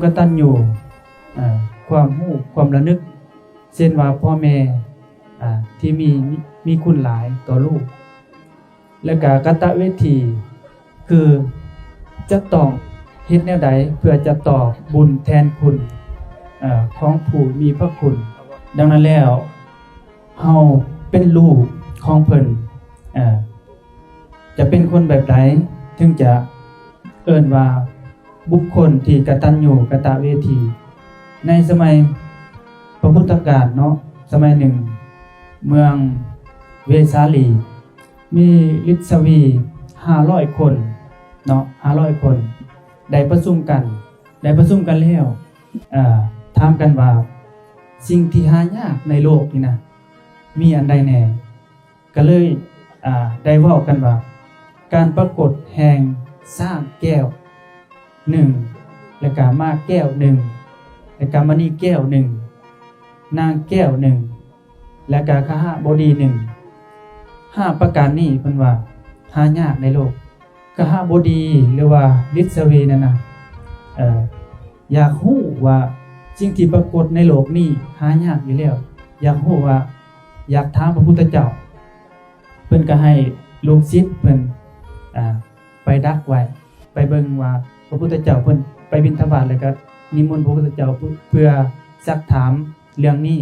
ກະຕັນຍູ ເອີ ຄວາມຮູ້ຄວາມລະນຶກ ເຊັ່ນວ່າພໍ່ແມ່ ອາ ທີ່ມີ ມີ ມີຄຸນຫຼາຍຕໍ່ລູກ ແລະກະກະຕະເວທີ ຄືຈະຕ້ອງເຮັດແນວໃດເພື່ອຈະຕອບບຸນແທນຄຸນ ເອີ ຂອງຜູ້ມີພະຄຸນ. ດັ່ງນັ້ນແລ້ວ ເຮົາເປັນລູກຂອງເພິ່ນ ເອີ ຈະເປັນຄົນແບບໃດ ເຖິງຈະເອີ້ນວ່າບຸກຄົນທີ່ກະຕັນຍູກະຕະເວທີ? ໃນສະໄໝພະພຸດທະການເນາະ, ສະໄໝໜຶ່ງ ເມືອງເວສາລີ ມີລິດສະວີຫ້າຮ້ອຍຄົນເນາະ, ຫ້າຮ້ອຍຄົນ ໄດ້ປະຊຸມກັນ, ໄດ້ປະຊຸມກັນແລ້ວ ເອີ ຖາມກັນວ່າ ສິ່ງທີ່ຫາຍາກໃນໂລກນີ້ນະ ມີອັນໃດແດ່? ກໍເລີຍ ອາ ໄດ້ເວົ້າກັນວ່າ ການປາກົດແຫ່ງຊ້າງແກ້ວໜຶ່ງ ແລ້ວກະມ້າແກ້ວໜຶ່ງ ແລ້ວກະມະນີແກ້ວໜຶ່ງ ນາງແກ້ວໜຶ່ງ ແລ້ວກະຄະຫະບໍດີໜຶ່ງ. ຫ້າປະການນີ້ເພິ່ນວ່າຫາຍາກໃນໂລກ. ຄະຫະບໍດີ ຫຼືວ່າລິດສະວີນັ້ນນະ ເອີ ຢາກຮູ້ວ່າສິ່ງທີ່ປາກົດໃນໂລກນີ້ຫາຍາກຢູ່ແລ້ວ, ຢາກຮູ້ວ່າ ຢາກຖາມພະພຸດທະເຈົ້າ. ເພິ່ນກໍໃຫ້ລູກສິດເພິ່ນ ອາ ໄປດັກໄວ້ ໄປເບິ່ງວ່າພະພຸດທະເຈົ້າເພິ່ນໄປບິນທະບາດ ແລ້ວກໍນິມົນພະພຸດທະເຈົ້າເພື່ອ ເພື່ອຊັກຖາມເລື່ອງນີ້.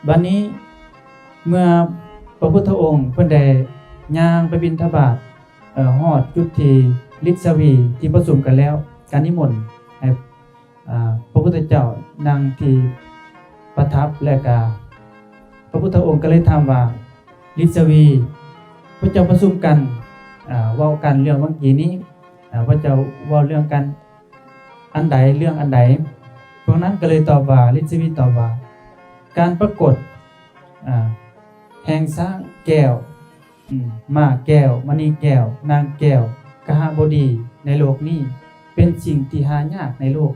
ບັດນີ້ເມື່ອພະພຸດທະອົງເພິ່ນໄດ້ຍ່າງໄປບິນທະບາດ ເອີ ຮອດຈຸດທີ່ລິດສະວີທີ່ປະຊຸມກັນແລ້ວ ກໍນິມົນໃຫ້ ອາ ພະພຸດທະເຈົ້ານັ່ງທີ່ປະທັບ ແລະກະພະພຸດທະອົງກໍເລີຍຖາມວ່າ ລິດສະວີ ພວກເຈົ້າປະຊຸມກັນ ອາ ເວົ້າກັນເລື່ອງຫວ່າງກີ້ນີ້ ອາ ພວກເຈົ້າເວົ້າເລື່ອງກັນອັນໃດ ເລື່ອງອັນໃດ? ພວກນັ້ນກໍເລີຍຕອບວ່າ ລິດສະວີຕອບວ່າ ການປາກົດ ອາ ແຫ່ງຊ້າງແກ້ວ ອາ ມ້າແກ້ວ ມະນີແກ້ວ ນາງແກ້ວ ຄະຫະບໍດີ ໃນໂລກນີ້ເປັນສິ່ງທີ່ຫາຍາກໃນໂລກ.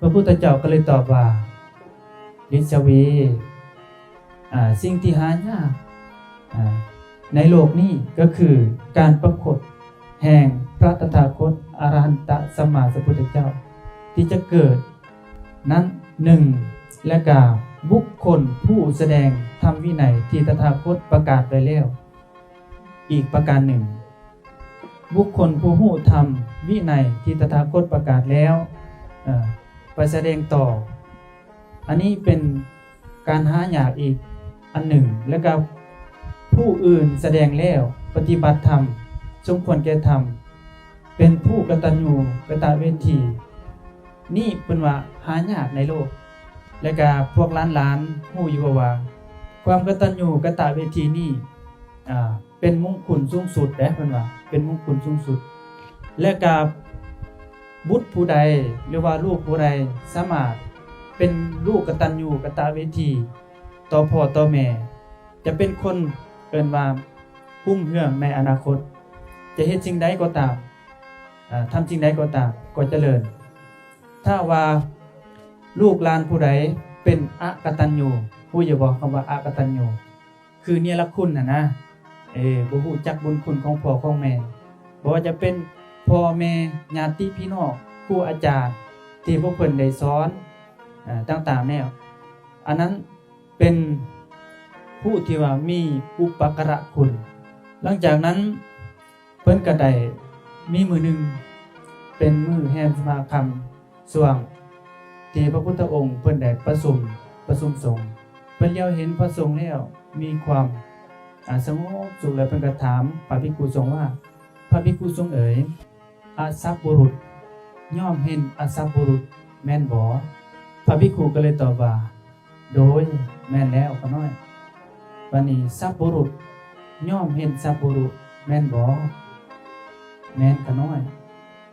ພະພຸດທະເຈົ້າກໍເລີຍຕອບວ່າ ລິດສະວີ ອາ ສິ່ງທີ່ຫາຍາກ ອາ ໃນໂລກນີ້ກໍຄືການປາກົດແຫ່ງພະຕະຖາຄົດ ອະລະຫັນຕະສຳມາສຳພຸດທະເຈົ້າ ທີ່ຈະເກີດນັ້ນໜຶ່ງ ແລະກະບຸກຄົນຜູ້ສະແດງທຳວິໄນທີ່ຕະຖາຄົດປະກາດໄວ້ແລ້ວ ອີກປະການໜຶ່ງ, ບຸກຄົນຜູ້ຮູ້ທຳວິໄນທີ່ຕະຖາຄົດປະກາດແລ້ວ ເອີ ໄປສະແດງຕໍ່. ອັນນີ້ເປັນການຫາຍາກອີກອັນໜຶ່ງ, ແລະກະຜູ້ອື່ນສະແດງແລ້ວ ປະຕິບັດທຳ ສົມຄວນແກ່ທຳ ເປັນຜູ້ກະຕັນຍູກະຕະເວທີ ນີ້ເພິ່ນວ່າຫາຍາກໃນໂລກ. ແລະກະພວກຫຼານໆ ຮູ້ຢູ່ບໍ່ວ່າ ຄວາມກະຕັນຍູກະຕະເວທີນີ້ ອາ ເປັນມຸງຄຸນສູງສຸດເດ້ ເພິ່ນວ່າເປັນມຸງຄຸນສູງສຸດ. ແລະກະບຸດຜູ້ໃດ ຫຼືວ່າລູກຜູ້ໃດ ສາມາດເປັນລູກກະຕັນຍູກະຕະເວທີຕໍ່ພໍ່ຕໍ່ແມ່ ຈະເປັນຄົນເອີ້ນວ່າຮຸ່ງເຮືອງໃນອະນາຄົດ, ຈະເຮັດສິ່ງໃດກໍຕາມ ອາ ທຳສິ່ງໃດກໍຕາມກໍຈະເລີນ. ຖ້າວ່າລູກຫຼານຜູ້ໃດເປັນອະກະຕັນຍູ ຮູ້ຢູ່ບໍ່ຄຳວ່າອະກະຕັນຍູ? ຄືເນລະຄຸນຫັ້ນນະ ເອີ ບໍ່ຮູ້ຈັກບຸນຄຸນຂອງພໍ່ຂອງແມ່, ບໍ່ວ່າຈະເປັນພໍ່ແມ່ ຍາດຕິພີ່ນ້ອງ ຄູອາຈານທີ່ພວກເພິ່ນໄດ້ສອນ ອາ ຕ່າງໆແນວ, ອັນນັ້ນ ເປັນຜູ້ທີ່ວ່າມີອຸປະກາລະຄຸນ. ຫຼັງຈາກນັ້ນເພິ່ນກໍໄດ້ມີມື້ໜຶ່ງ ເປັນມື້ແຮມສິບຫ້າຄ່ຳ ຊ່ວງທີ່ພະພຸດທະອົງເພິ່ນໄດ້ປະຊຸມ ປະຊຸມສົງ, ເພິ່ນຫຼຽວເຫັນພະສົງແລ້ວມີຄວາມ ອາ ສະຫງົບສຸກ ແລ້ວເພິ່ນກໍຖາມພະພິກຂຸສົງວ່າ ພະພິກຂຸສົງເອີຍ, ອະສັບບຸລຸດຍ່ອມເຫັນອະສັບບຸລຸດແມ່ນບໍ່? ພະພິກຂຸກໍເລີຍຕອບວ່າ ໂດຍ ແມ່ນແລ້ວຂ້ານ້ອຍ. ບາດນີ້ສັບບຸລຸດຍ່ອມເຫັນສັບບຸລຸດແມ່ນບໍ່? ແມ່ນຂ້ານ້ອຍ.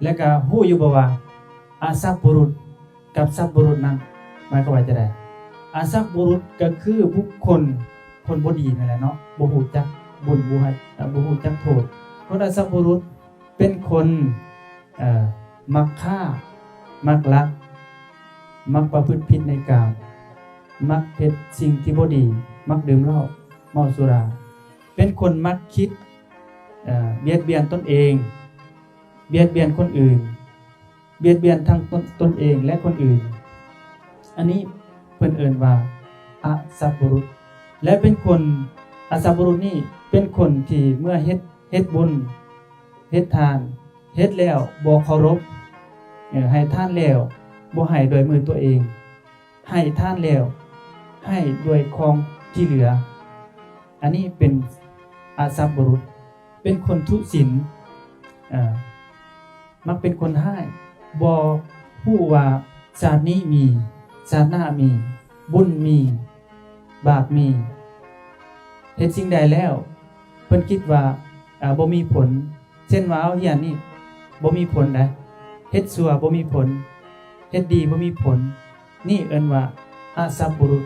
ແລ້ວກະຮູ້ຢູ່ບໍ່ວ່າ ອະສັບບຸລຸດກັບສັບບຸລຸດນັ້ນໝາຍຄວາມວ່າຈັ່ງໃດ? ອະສັບບຸລຸດກໍຄືບຸກຄົນ ຄົນບໍ່ດີນັ້ນແຫຼະເນາະ, ບໍ່ຮູ້ຈັກບຸນ ບໍ່ໃຫ້ ບໍ່ຮູ້ຈັກໂທດ. ຄົນອະສັບບຸລຸດ ເປັນຄົນ ເອີ ມັກຂ້າ ມັກລັກ ມັກປະພຶດຜິດໃນກາມ ມັກເຮັດສິ່ງທີ່ບໍ່ດີ ມັກດື່ມເຫຼົ້າ ເມົາສຸລາ ເປັນຄົນມັກຄິດ ເອີ ບຽດບຽນຕົນເອງ ບຽດບຽນຄົນອື່ນ ບຽດບຽນທັງຕົນ ຕົນເອງ ແລະ ຄົນອື່ນ. ອັນນີ້ເພິ່ນເອີ້ນວ່າອະສັບບຸລຸດ ແລະ ເປັນຄົນ ອະສັບບຸລຸດນີ້ເປັນຄົນທີ່ເມື່ອເຮັດ ເຮັດບຸນ ເຮັດທານ ເຮັດແລ້ວບໍ່ເຄົາລົບ, ເອີ ໃຫ້ທານແລ້ວບໍ່ໃຫ້ດ້ວຍມືຕົວເອງ, ໃຫ້ທານແລ້ວໃຫ້ດ້ວຍຂອງທີ່ເຫຼືອ. ອັນນີ້ເປັນອະສັບບຸລຸດ ເປັນຄົນທຸສິນ, ເອີ ມັກເປັນຄົນຮ້າຍ, ບໍ່ຮູ້ວ່າຊາດນີ້ມີ ຊາດໜ້າມີ, ບຸນມີ ບາບມີ. ເຮັດສິ່ງໃດແລ້ວ ເພິ່ນຄິດວ່າ ເອີ ບໍ່ມີຜົນ. ເຊັ່ນວ່າເຮົາຮຽນນີ້ ບໍ່ມີຜົນໃດ, ເຮັດຊົ່ວບໍ່ມີຜົນ, ເຮັດດີບໍ່ມີຜົນ. ນີ້ເອີ້ນວ່າອະສັບບຸລຸດ.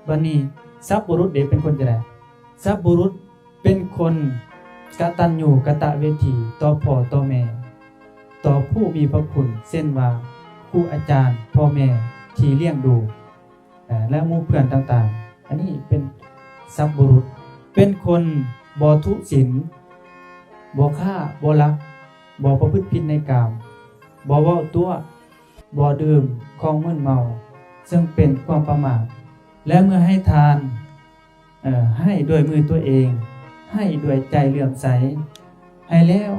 ບັດນີ້ ສັບບຸລຸດເດ ເປັນຄົນຈັ່ງໃດ? ສັບບຸລຸດເປັນຄົນກະຕັນຍູກະຕະເວທີຕໍ່ພໍ່ຕໍ່ແມ່, ຕໍ່ຜູ້ມີພະຄຸນ ເຊັ່ນວ່າ ຄູອາຈານ, ພໍ່ແມ່ທີ່ລ້ຽງດູ ແລະ ໝູ່ເພື່ອນຕ່າງໆ. ອັນນີ້ເປັນສັບບຸລຸດ ເປັນຄົນບໍ່ທຸສິນ, ບໍ່ຄ້າ, ບໍ່ລັກ, ບໍ່ປະພຶດຜິດໃນກາມ, ບໍ່ເວົ້າຕົວະ, ບໍ່ດື່ມຂອງມຶນເມົາ ເຊິ່ງເປັນຄວາມປະໝາດ ແລະ ເມື່ອໃຫ້ທານ ເອີ ໃຫ້ດ້ວຍມືຕົວເອງ, ໃຫ້ດ້ວຍໃຈເຫຼື້ອມໃສ, ໃຫ້ແລ້ວ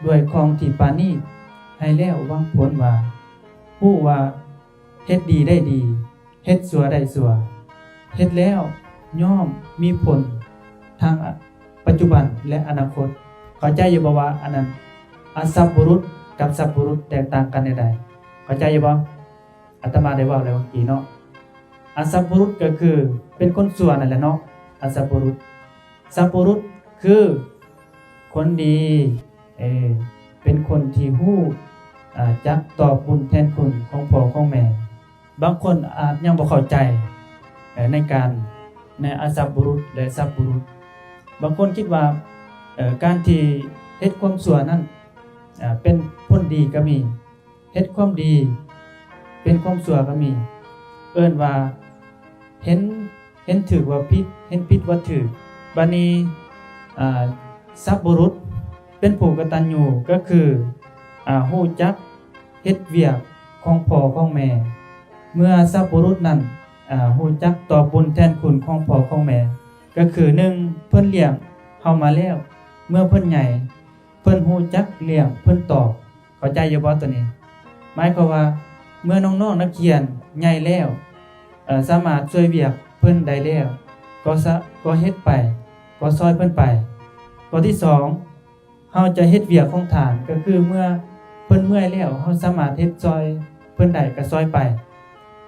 ດ້ວຍຂອງທີ່ປານີດ, ໃຫ້ແລ້ວຫວັງຜົນວ່າ ຮູ້ວ່າເຮັດດີໄດ້ດີ, ເຮັດຊົ່ວໄດ້ຊົ່ວ, ເຮັດແລ້ວຍ່ອມມີຜົນທັງປັດຈຸບັນ ແລະ ອະນາຄົດ. ເຂົ້າໃຈຢູ່ບໍ່ວ່າອັນນັ້ນ ອະສັບບຸລຸດກັບສັບບຸລຸດແຕກຕ່າງກັນແນວໃດ? ເຂົ້າໃຈຢູ່ບໍ່? ອາດຕະມາໄດ້ເວົ້າແລ້ວເມື່ອກີ້ເນາະ, ອະສັບບຸລຸດກໍຄືເປັນຄົນຊົ່ວນັ້ນແຫຼະເນາະ, ອະສັບບຸລຸດ. ສັບບຸລຸດຄືຄົນດີ, ເອີ ເປັນຄົນທີ່ຮູ້ ອາ ຈັກຕອບບຸນແທນຄຸນຂອງພໍ່ຂອງແມ່. ບາງຄົນອາດຍັງບໍ່ເຂົ້າໃຈ ເອີ ໃນການ ໃນອະສັບບຸລຸດ ແລະ ສັບບຸລຸດ. ບາງຄົນຄິດວ່າ ເອີ ການທີ່ເຮັດຄວາມຊົ່ວນັ້ນ ເປັນຜົນດີກໍມີ, ເຮັດຄວາມດີເປັນຄວາມຊົ່ວກໍມີ, ເອີ້ນວ່າເຫັນ ເຫັນຖືກວ່າຜິດ, ເຫັນຜິດວ່າຖືກ. ບາດນີ້ ອາ ສັບບຸລຸດເປັນຜູ້ກະຕັນຍູ ກໍຄື ອາ ຮູ້ຈັກເຮັດວຽກຂອງພໍ່ຂອງແມ່. ເມື່ອສັບບຸລຸດນັ້ນ ອາ ຮູ້ຈັກຕອບບຸນແທນຄຸນຂອງພໍ່ຂອງແມ່ ກໍຄື ໜຶ່ງ ເພິ່ນລ້ຽງເຮົາມາແລ້ວ, ເມື່ອເພິ່ນໃຫຍ່ ເພິ່ນຮູ້ຈັກລ້ຽງເພິ່ນຕອບ. ເຂົ້າໃຈຢູ່ບໍ່ໂຕນີ້? ໝາຍຄວາມວ່າ ເມື່ອນ້ອງໆນັກຮຽນໃຫຍ່ແລ້ວ ເອີ ສາມາດຊ່ວຍວຽກເພິ່ນໄດ້ແລ້ວ ກໍສະ ກໍເຮັດໄປ, ກໍຊ່ອຍເພິ່ນໄປ. ຂໍ້ທີສອງ ເຮົາຈະເຮັດວຽກຂອງທ່ານ, ກໍຄືເມື່ອເພິ່ນເມື່ອຍແລ້ວ ເຮົາສາມາດເຮັດຊ່ອຍເພິ່ນໄດ້ ກໍຊ່ອຍໄປ.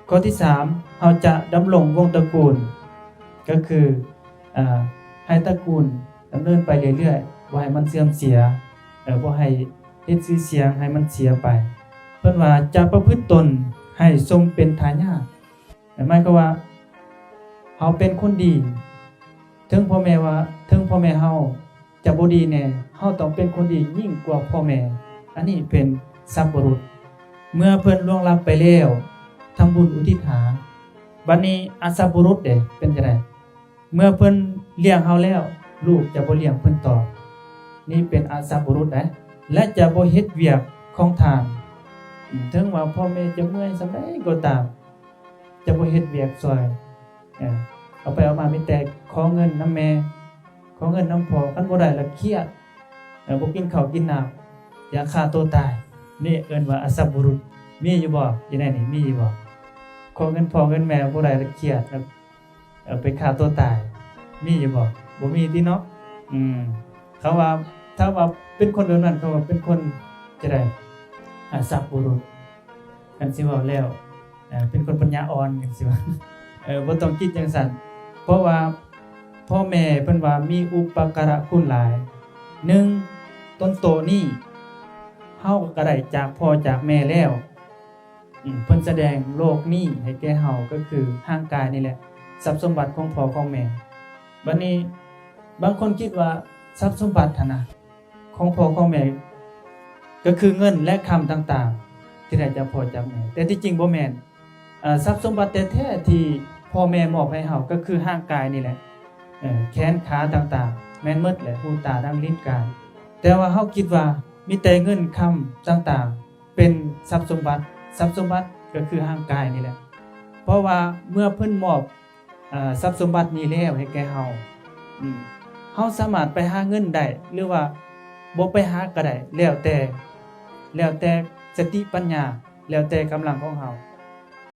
ຂໍ້ທີສາມ ເຮົາຈະດຳລົງວົງຕະກູນ, ກໍຄື ເອີ ໃຫ້ຕະກູນ ດຳເນີນໄປເລື້ອຍໆ, ບໍ່ໃຫ້ມັນເສື່ອມເສຍ, ເອີ ບໍ່ໃຫ້ເຮັດຊື່ສຽງໃຫ້ມັນເສຍໄປ. ເພິ່ນວ່າ ຈະປະພຶດຕົນໃຫ້ສົມເປັນທາຍາດ, ໝາຍຄວາມວ່າ ເຮົາເປັນຄົນດີ, ເຖິງພໍ່ແມ່ວ່າ ເຖິງພໍ່ແມ່ເຮົາຈະບໍ່ດີແດ່, ເຮົາຕ້ອງເປັນຄົນດີຍິ່ງກວ່າພໍ່ແມ່. ອັນນີ້ເປັນສັບບຸລຸດ. ເມື່ອເພິ່ນລ່ວງລັບໄປແລ້ວ ທຳບຸນອຸທິດຫາ. ບັດນີ້ອະສັບບຸລຸດເດ ເປັນຈັ່ງໃດ? ເມື່ອເພິ່ນລ້ຽງເຮົາແລ້ວ ລູກຈະບໍ່ລ້ຽງເພິ່ນຕອບ. ນີ້ເປັນອະສັບບຸລຸດໃດ ແລະ ຈະບໍ່ເຮັດວຽກຂອງທ່ານ. ເຖິງວ່າພໍ່ແມ່ຈະເມື່ອຍສ່ຳໃດກໍຕາມ ຈະບໍ່ເຮັດວຽກຊ່ອຍ. ເອີ ເອົາໄປເອົາມາມີແຕ່ຂໍເງິນນຳແມ່, ຂໍເງິນນຳພໍ່, ຄັນບໍ່ໄດ້ລະຄຽດ, ເອີ ບໍ່ກິນເຂົ້າກິນນ້ຳ, ຢາກຂ້າໂຕຕາຍ. ນີ້ເອີ້ນວ່າອະສັບບຸລຸດ. ມີຢູ່ບໍ່? ຢູ່ໃນນີ້ມີຢູ່ບໍ່? ຂໍເງິນພໍ່ເງິນແມ່ບໍ່ໄດ້ລະຄຽດ, ເອີ ໄປຂ້າໂຕຕາຍ ມີຢູ່ບໍ່? ບໍ່ມີຕິເນາະ. ອືມ ເຂົາວ່າ ຖ້າວ່າເປັນຄົນແບບນັ້ນ ເຂົາວ່າເປັນຄົນຈະໄດ້ ອາ ສັບບຸລຸດ. ຄັນຊິເວົ້າແລ້ວ ເປັນຄົນປັນຍາອ່ອນ ຄັນຊິວ່າ ເອີ ບໍ່ຕ້ອງຄິດຈັ່ງຊັ້ນ. ເພາະວ່າພໍ່ແມ່ເພິ່ນວ່າມີອຸປະກາລະຄຸນຫຼາຍ. ໜຶ່ງ ຕົນໂຕນີ້ ເຮົາກໍໄດ້ຈາກພໍ່ຈາກແມ່ແລ້ວ. ອືມ ເພິ່ນສະແດງໂລກນີ້ໃຫ້ແກ່ເຮົາ ກໍຄືຮ່າງກາຍນີ້ແຫຼະ ຊັບສົມບັດຂອງພໍ່ຂອງແມ່. ບັດນີ້ ບາງຄົນຄິດວ່າຊັບສົມບັດຫັ້ນນະ ຂອງພໍ່ຂອງແມ່ ກໍຄືເງິນ ແລະ ຄຳຕ່າງໆ ທີ່ໄດ້ຈາກພໍ່ຈາກແມ່, ແຕ່ທີ່ຈິງບໍ່ແມ່ນ. ເອີ ຊັບສົມບັດແທ້ໆ ທີ່ພໍ່ແມ່ມອບໃຫ້ເຮົາ ກໍຄືຮ່າງກາຍນີ້ແຫຼະ, ເອີ ແຂນຂາຕ່າງໆ ແມ່ນໝົດແຫຼະ, ຫູ ຕາ ດັງ ລີ້ນ ກາຍ. ແຕ່ວ່າເຮົາຄິດວ່າມີແຕ່ເງິນຄຳຕ່າງໆ ເປັນຊັບສົມບັດ, ຊັບສົມບັດກໍຄືຮ່າງກາຍນີ້ແຫຼະ. ເພາະວ່າເມື່ອເພິ່ນມອບ ເອີ ຊັບສົມບັດນີ້ແລ້ວໃຫ້ແກ່ເຮົາ, ອືມ ເຮົາສາມາດໄປຫາເງິນໄດ້ ຫຼືວ່າບໍ່ໄປຫາກໍໄດ້ ແລ້ວແຕ່ ແລ້ວແຕ່ສະຕິປັນຍາ ແລ້ວແຕ່ກຳລັງຂອງເຮົາ.